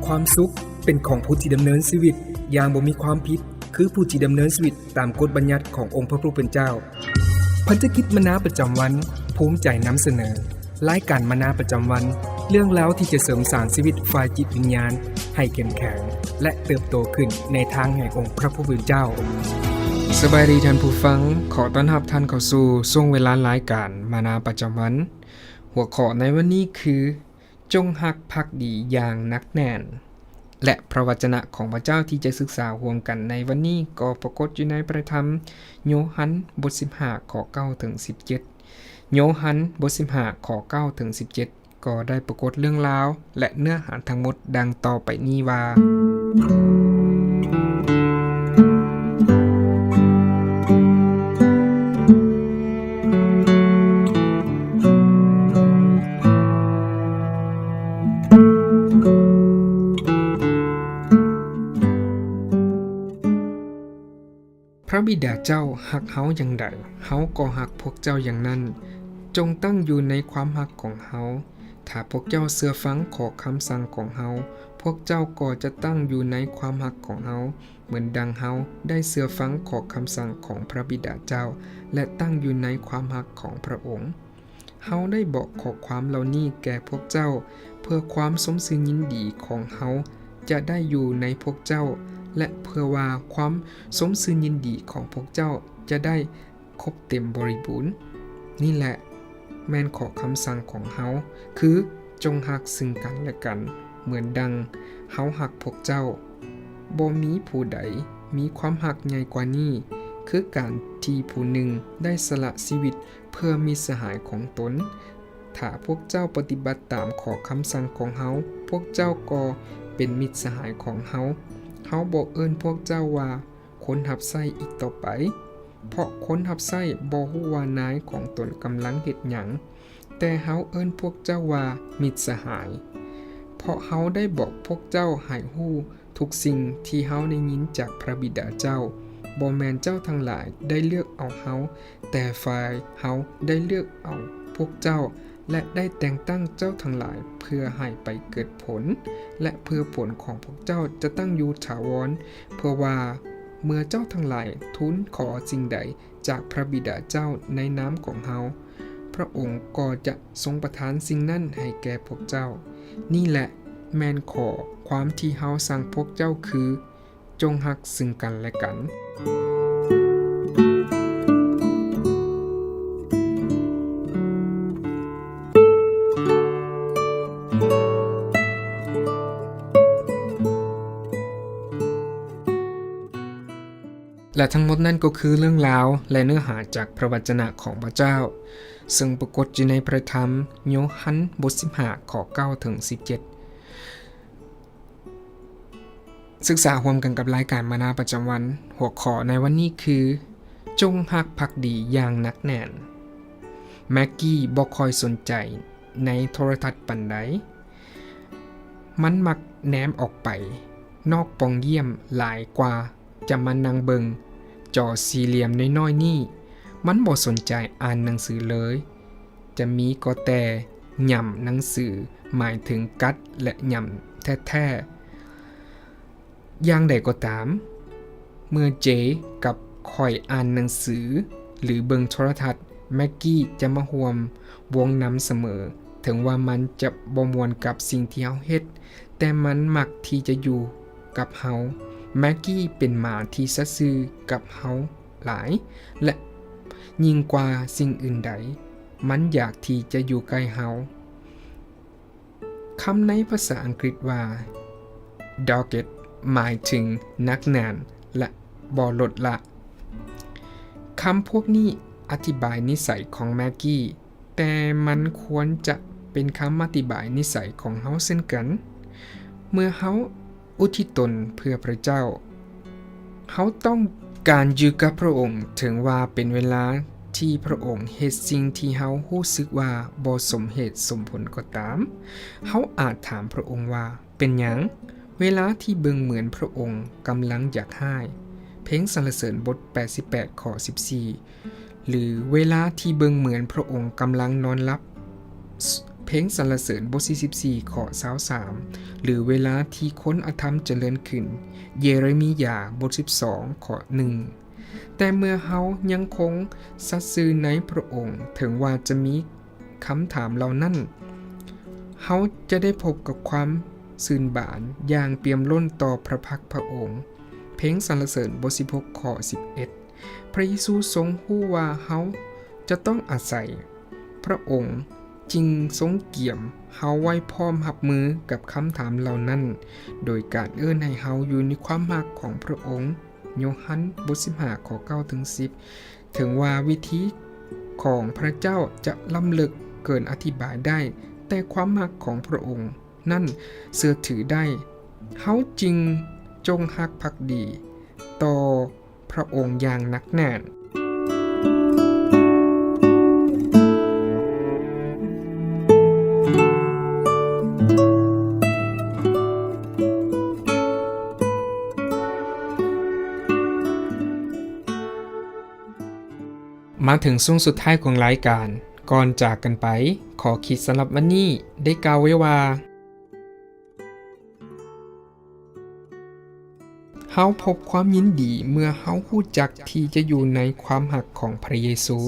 ຄວາມສຸກເປັນຂອງຜູ້ທີ່ດຳເນີນຊີວິດຢ່າງບໍ່ມີຄວາມຜິດ ຄືຜູ້ທີ່ດຳເນີນຊີວິດຕາມກົດບັນຍັດຂອງອົງພະຜູ້ເປັນເຈົ້າ. ພັນທະກິດມານາປະຈຳວັນ ພູມໃຈນຳສະເໜີ ລາຍການມານາປະຈຳວັນ, ເລື່ອງລາວທີ່ຈະເສີມສ້າງຊີວິດຝ່າຍຈິດວິນຍານໃຫ້ເຂັ້ມແຂງ ແລະ ເຕີບໂຕຂຶ້ນໃນທາງແຫ່ງອົງພະຜູ້ເປັນເຈົ້າ. ສະບາຍດີທ່ານຜູ້ຟັງ, ຂໍຕ້ອນຮັບທ່ານເຂົ້າສູ່ຊ່ວງເວລາລາຍການມານາປະຈຳວັນ. ຫົວຂໍ້ໃນວັນນີ້ຄື ຈົ່ງຮັກພັກດີຢ່າງໜັກແໜ້ນ ແລະ ພະວະຈະນະຂອງພະເຈົ້າທີ່ຈະສຶກສາຮ່ວມກັນໃນວັນນີ້ກໍປາກົດຢູ່ໃນພະທຳໂຍຮັນ ບົດສິບຫ້າ ຂໍ້ເກົ້າເຖິງສິບເຈັດ. ໂຍຮັນ ບົດສິບຫ້າ ຂໍ້ເກົ້າເຖິງສິບເຈັດ ກໍໄດ້ປາກົດເລື່ອງລາວ ແລະ ເນື້ອຫາທັງໝົດດັ່ງຕໍ່ໄປນີ້ວ່າ: ພະບິດາເຈົ້າຮັກເຮົາຢ່າງໃດ, ເຮົາກໍຮັກພວກເຈົ້າຢ່າງນັ້ນ. ຈົ່ງຕັ້ງຢູ່ໃນຄວາມຮັກຂອງເຮົາ. ຖ້າພວກເຈົ້າເຊື່ອຟັງຂໍ້ຄຳສັ່ງຂອງເຮົາ, ພວກເຈົ້າກໍຈະຕັ້ງຢູ່ໃນຄວາມຮັກຂອງເຮົາ, ເໝືອນດັ່ງເຮົາໄດ້ເຊື່ອຟັງຂໍ້ຄຳສັ່ງຂອງພະບິດາເຈົ້າ ແລະ ຕັ້ງຢູ່ໃນຄວາມຮັກຂອງພະອົງ. ເຮົາໄດ້ບອກຂໍ້ຄວາມເຫຼົ່ານີ້ແກ່ພວກເຈົ້າ ເພື່ອຄວາມສົມຊື່ຍິນດີຂອງເຮົາຈະໄດ້ຢູ່ໃນພວກເຈົ້າ ແລະ ເພື່ອວ່າຄວາມສົມຊື່ຍິນດີຂອງພວກເຈົ້າຈະໄດ້ຄົບເຕັມບໍລິບູນ. ນີ້ແຫຼະແມ່ນຂໍ້ຄຳສັ່ງຂອງເຮົາ, ຄື ຈົ່ງຮັກຊຶ່ງກັນແລະກັນ ເໝືອນດັ່ງເຮົາຮັກພວກເຈົ້າ. ບໍ່ມີຜູ້ໃດມີຄວາມຮັກໃຫຍ່ກວ່ານີ້, ຄືການທີ່ຜູ້ໜຶ່ງໄດ້ສະຫຼະຊີວິດ ເພື່ອມິດສະຫາຍຂອງຕົນ. ຖ້າພວກເຈົ້າປະຕິບັດຕາມຂໍ້ຄຳສັ່ງຂອງເຮົາ, ພວກເຈົ້າກໍເປັນມິດສະຫາຍຂອງເຮົາ. ເຮົາບໍ່ເອີ້ນພວກເຈົ້າວ່າຄົນຮັບໃຊ້ອີກຕໍ່ໄປ, ເພາະຄົນຮັບໃຊ້ບໍ່ຮູ້ວ່ານາຍຂອງຕົນກຳລັງເຮັດຫຍັງ, ແຕ່ເຮົາເອີ້ນພວກເຈົ້າວ່າມິດສະຫາຍ, ເພາະເຮົາໄດ້ບອກພວກເຈົ້າໃຫ້ຮູ້ ທຸກສິ່ງທີ່ເຮົາໄດ້ຍິນຈາກພະບິດາເຈົ້າ, ບໍ່ແມ່ນເຈົ້າທັງຫຼາຍໄດ້ເລືອກເອົາເຮົາ, ແຕ່ຝ່າຍເຮົາໄດ້ເລືອກເອົາພວກເຈົ້າ ແລະ ໄດ້ແຕ່ງຕັ້ງເຈົ້າທັງຫຼາຍເພື່ອໃຫ້ໄປເກີດຜົນ ແລະ ເພື່ອຜົນຂອງພວກເຈົ້າຈະຕັ້ງຢູ່ຖາວອນ, ເພື່ອວ່າເມື່ອເຈົ້າທັງຫຼາຍທູນຂໍສິ່ງໃດ ຈາກພະບິດາເຈົ້າໃນນາມຂອງເຮົາ, ພະອົງກໍຈະຊົງປະທານສິ່ງນັ້ນໃຫ້ແກ່ພວກເຈົ້າ. ນີ້ແຫຼະແມ່ນຂໍ້ຄວາມທີ່ເຮົາສັ່ງພວກເຈົ້າຄື, ຈົ່ງຮັກຊຶ່ງກັນແລະກັນ. ແລະ ທັງໝົດນັ້ນກໍຄືເລື່ອງລາວ ແລະ ເນື້ອຫາຈາກພະວະຈະນະຂອງພະເຈົ້າ, ເຊິ່ງປາກົດຢູ່ໃນພະທຳໂຍຮັນ ບົດສິບຫ້າ ຂໍ້ເກົ້າເຖິງສິບເຈັດ. ສຶກສາຮ່ວມກັນກັບລາຍການມານາປະຈຳວັນ. ຫົວຂໍ້ໃນວັນນີ້ຄື ຈົ່ງຮັກພັກດີຢ່າງໜັກແໜ້ນ. ແມັກກີ້ບໍ່ຄ່ອຍສົນໃຈໃນໂທລະທັດປານໃດ. ມັນມັກແນມອອກໄປນອກປ່ອງຢ້ຽມຫຼາຍກວ່າຈະມານັ່ງເບິ່ງຈໍສີ່ຫຼ່ຽມນ້ອຍໆນີ້. ມັນບໍ່ສົນໃຈອ່ານໜັງສືເລີຍ. ຈະມີກໍແຕ່ຫຍ້ຳໜັງສື, ໝາຍເຖິງກັດ ແລະ ຫຍ້ຳແທ້ໆ. ຢ່າງໃດກໍຕາມ, ເມື່ອເຈກັບຂ້ອຍອ່ານໜັງສື ຫຼື ເບິ່ງໂທລະທັດ, ແມັກກີ້ຈະມາຮ່ວມວົງນຳສະເໝີ. ເຖິງວ່າມັນຈະບໍ່ມ່ວນກັບສິ່ງທີ່ເຮົາເຮັດ, ແຕ່ມັນມັກທີ່ຈະຢູ່ກັບເຮົາ. ແມັກກີ້ເປັນໝາທີ່ສັດຊື່ກັບເຮົາຫຼາຍ ແລະ ຍິ່ງກວ່າສິ່ງອື່ນໃດ, ມັນຢາກທີ່ຈະຢູ່ໃກ້ເຮົາ. ຄຳໃນພາສາອັງກິດວ່າ dogged ໝາຍເຖິງໜັກແໜ້ນ ແລະ ບໍ່ລົດລະ. ຄຳພວກນີ້ອະທິບາຍນິໄສຂອງແມັກກີ້, ແຕ່ມັນຄວນຈະເປັນຄຳອະທິບາຍນິໄສຂອງເຮົາເຊັ່ນກັນ. ເມື່ອເຮົາອຸທິດຕົນເພື່ອພະເຈົ້າ, ເຮົາຕ້ອງການຢູ່ກັບພະອົງ, ເຖິງວ່າເປັນເວລາທີ່ພະອົງເຮັດສິ່ງທີ່ເຮົາຮູ້ສຶກວ່າບໍ່ສົມເຫດສົມຜົນກໍຕາມ. ເຮົາອາດຖາມພະອົງວ່າ, ເປັນຫຍັງ? ເວລາທີ່ເບິ່ງເໝືອນພະອົງກຳລັງຢາກຮ້າຍ, ເພງສັນລະເສີນບົດແປດສິບແປດ ຂໍ້ສິບສີ່ ຫຼື ເວລາທີ່ເບິ່ງເໝືອນພະອົງກຳລັງນອນຫຼັບ, ເພງສັນລະເສີນ ບົດທີສິບສີ່ ຂໍ້ຊາວສາມ ຫຼື ເວລາທີ່ຄົນອະທຳຈະເລີນຂຶ້ນ ເຢເຣມີຍາ ບົດສິບສອງ ຂໍ້ໜຶ່ງ. ແຕ່ເມື່ອເຮົາຍັງຄົງສັດຊື່ໃນພຣະອົງ, ເຖິງວ່າຈະມີຄຳຖາມເຫຼົ່ານັ້ນ, ເຮົາຈະໄດ້ພົບກັບຄວາມຊື່ນບານຢ່າງປ່ຽມລົ້ນຕໍ່ພຣະພັກພຣະອົງ. ເພງສັນລະເສີນ ບົດສິບຫົກ ຂໍ້ສິບເອັດ. ພຣະເຢຊູຊົງຮູ້ວ່າເຮົາຈະຕ້ອງອາໄສພຣະອົງ, ຈຶ່ງຊົງກຽມເຮົາໄວ້ພ້ອມຮັບມືກັບຄຳຖາມເຫຼົ່ານັ້ນ, ໂດຍການເອີ້ນໃຫ້ເຮົາຢູ່ໃນຄວາມຮັກຂອງພຣະອົງ. ໂຍຮັນ ບົດສິບຫ້າ ຂໍ້ເກົ້າເຖິງສິບ. ເຖິງວ່າວິທີຂອງພຣະເຈົ້າຈະລ້ຳເລິກເກີນອະທິບາຍໄດ້, ແຕ່ຄວາມຮັກຂອງພຣະອົງນັ້ນເຊື່ອຖືໄດ້. ເຮົາຈຶ່ງຈົ່ງຮັກພັກດີຕໍ່ພຣະອົງຢ່າງໜັກແໜ້ນ. ມາເຖິງຊ່ວງສຸດທ້າຍຂອງລາຍການ, ກ່ອນຈາກກັນໄປ, ຂໍ້ຄິດສຳລັບວັນນີ້ໄດ້ກ່າວໄວ້ວ່າ, ເຮົາພົບຄວາມຍິນດີເມື່ອເຮົາຮູ້ຈັກທີ່ຈະຢູ່ໃນຄວາມຮັກຂອງພຣະເຢຊູ.